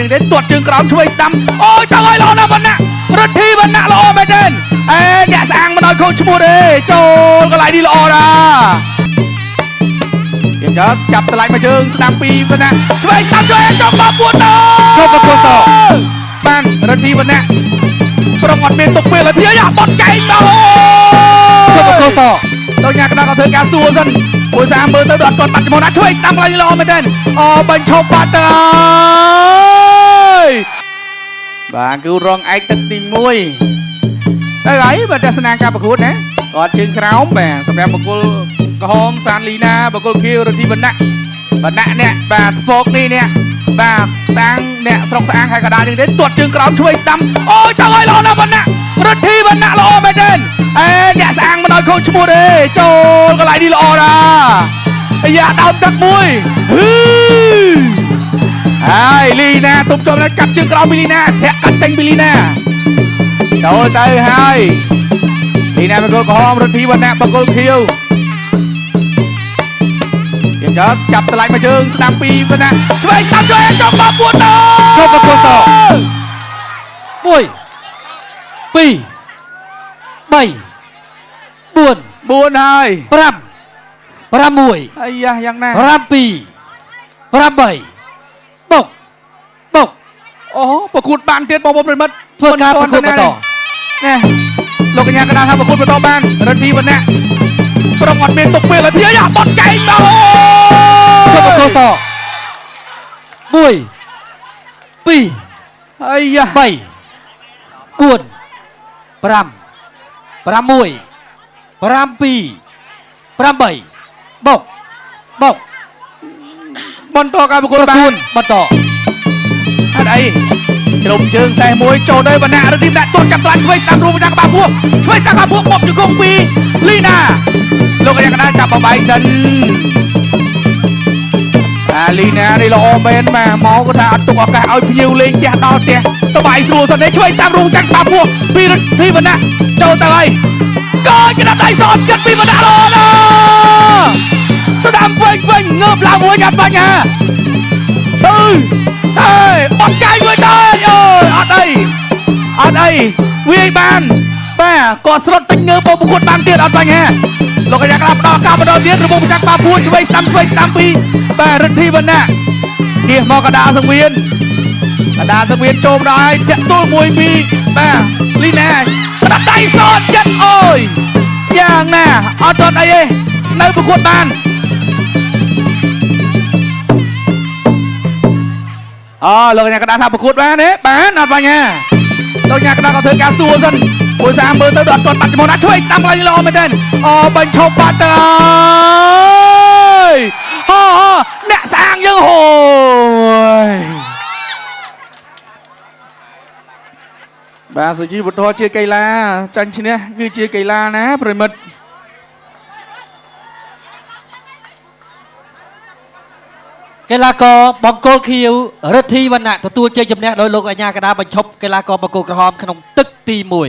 នេះទេទាត់ជើងក្រោមឆ្វេងស្ដាំអូយទៅឲ្យល្អណាស់វណ្ណៈរិទ្ធីវណ្ណៈល្អមែនទេអេអ្នកស្អាងមិនឲ្យខូចឈ្មោះទេចូលកន្លែងនេះល្អណាស់យើងចាប់តម្លៃមកជើងស្ដាំពីវណ្ណៈឆ្វេងស្ដាំជួយចុកមកពួនទៅ ជប់បង្គោលស បានរិទ្ធីវណ្ណៈប្រុងអត់មានទុកពេលឲ្យព្យាយាបត់កែងមក ជប់បង្គោលស ដល់ញ៉ាកណ្ដាលក៏ធ្វើការសួរសិនមួយសាមើលទៅដល់អត់ទាន់បាត់ចំណាឆ្វេងស្ដាំកន្លែងនេះល្អមែនទេអូបញ្ឈប់បាត់ទៅហើយបាទគឺរងឯកទឹកទី1ទៅហើយបាទទស្សនាការប្រកួតណាគាត់ជើងក្រោមបាទសម្រាប់បង្គោលក្រហមសានលីណាបង្គោលខៀវរិទ្ធីវណ្ណៈវណ្ណៈអ្នកបាទធ្ពកនេះអ្នកបាទស្អាងអ្នកស្រុកស្អាងហើយកណ្ដាលនេះទេទាត់ជើងក្រោមឆ្វេងស្ដាំអូយទៅឲ្យល្អណាស់វណ្ណៈរិទ្ធីវណ្ណៈល្អមែនទេអេអ្នកស្អាងមិនឲ្យខូចឈ្មោះទេចូលកន្លែងនេះល្អណាស់អាយ៉ាដើមទឹកមួយហឺហើយលីណាទប់ជាប់แล้วកាប់ជើងក្រោមពីលីណាធាក់កាត់ចេញពីលីណាចូលទៅហើយលីណាបង្គោលក្រហមរិទ្ធីវណ្ណៈបង្គោលខៀវយើងចាប់តម្លៃមកជើងស្ដាំពីវណ្ណៈឆ្វេងស្ដាំជួយចុកមកពួនទៅ ជប់បង្គោលស1 2 3 4 4ហើយ 5 6 អាយ៉ាយ៉ាងណា 7 8បុកបុក អូប្រកួតបានទៀតបងប្អូនប្រិមិត្ត ធ្វើការប្រកួតបន្ត ណែលោកកញ្ញាកណ្ដាលថាប្រកួតបន្តបានរិទ្ធីវណ្ណៈប្រុងអត់មានទុកពេលឲ្យព្យាយាបត់កែងមក ជប់បង្គោលស1 2 អាយ៉ា 3 4 5 6 7 8បុកបុក បន្តការប្រកួត ប្រ បា កួ ន តបន្ត អត់អីជ្រុំជើងសេះមួយចូលទៅវណ្ណៈរិទ្ធីវណ្ណៈទាត់ចាប់ត្លាញ់ឆ្វេងស្ដាំរួមចាំក្បាលពោះឆ្វេងស្ដាំក្បាលពោះបុកជង្គង់ពីលីណាលោកកញ្ញាកណ្ដាលចាប់បបែកសិនអាលីណានេះល្អមែនបាទមកគាត់ថាអត់ទុកឱកាសឲ្យភ្ញៀវលេងផ្ទះដល់ផ្ទះសบายស្រួលសិនទេឆ្វេងស្ដាំរួមចាំក្បាលពោះពីរិទ្ធីវណ្ណៈចូលទៅហើយកយក្តាប់ដៃសនចិត្តពីវណ្ណៈល្អណាស់ស្ដាំវិញវិញងើបឡើងវិញអត់បញ្ហាអឺ អេបត់កាយមួយទៅអូយអត់អីអត់អីវាយបានបាទក៏ស្រុតតិចងើបប្រកួតបានទៀតអត់បញ្ហាលោកកញ្ញាក្រាបផ្ដល់ការបន្តទៀតរបស់ប្រចាំបាពួនឆ្វេងស្ដាំឆ្វេងស្ដាំពីបាទរិទ្ធីវណ្ណៈគៀសមកកដាសង្វៀនកដាសង្វៀនចូលមកដល់ហើយធាក់ទល់មួយពីបាទលីណាក្តាប់ដៃសនចិត្តអូយយ៉ាងណាអត់ទាន់អីទេនៅប្រកួតបានអូលោកកញ្ញាកណ្ដាលថាប្រកួតបានទេបានអត់បញ្ហាលោកកញ្ញាកណ្ដាលក៏ធ្វើការសួរសិនមួយសាមើលទៅដល់អត់ទាន់បាត់ចំណាឆ្វេងស្ដាំកន្លែងនេះល្អមែនទេអូបញ្ឈប់បាត់ទៅហើយហោហោអ្នកស្អាងយើងហូយបាទសុជីវធម៌ជាកីឡាចាញ់ឈ្នះគឺជាកីឡាណាប្រិមិត្ត កីឡាករបង្គោលខៀវរិទ្ធីវណ្ណៈទទួលជ័យជំនះដោយលោកអញ្ញាកណ្ដាលបញ្ឈប់កីឡាករបង្គោលក្រហមក្នុងទឹកទី1។